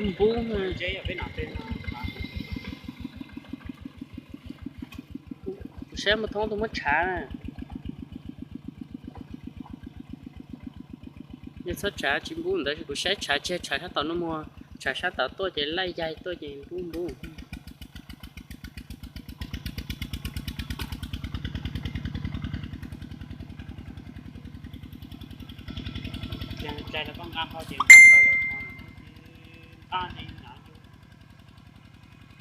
Npub, kuv saib muaj thoob tuaj muab tshav na. Nej txhob tshav tsis npub ntawd, kuv saib tshav tsis tshav sab tom no muag, tshav sab tom tuaj ces laij yaig tuaj ces npub npub. Ces txais los koj nqa hlo ces nqa plaws lawm, nqa li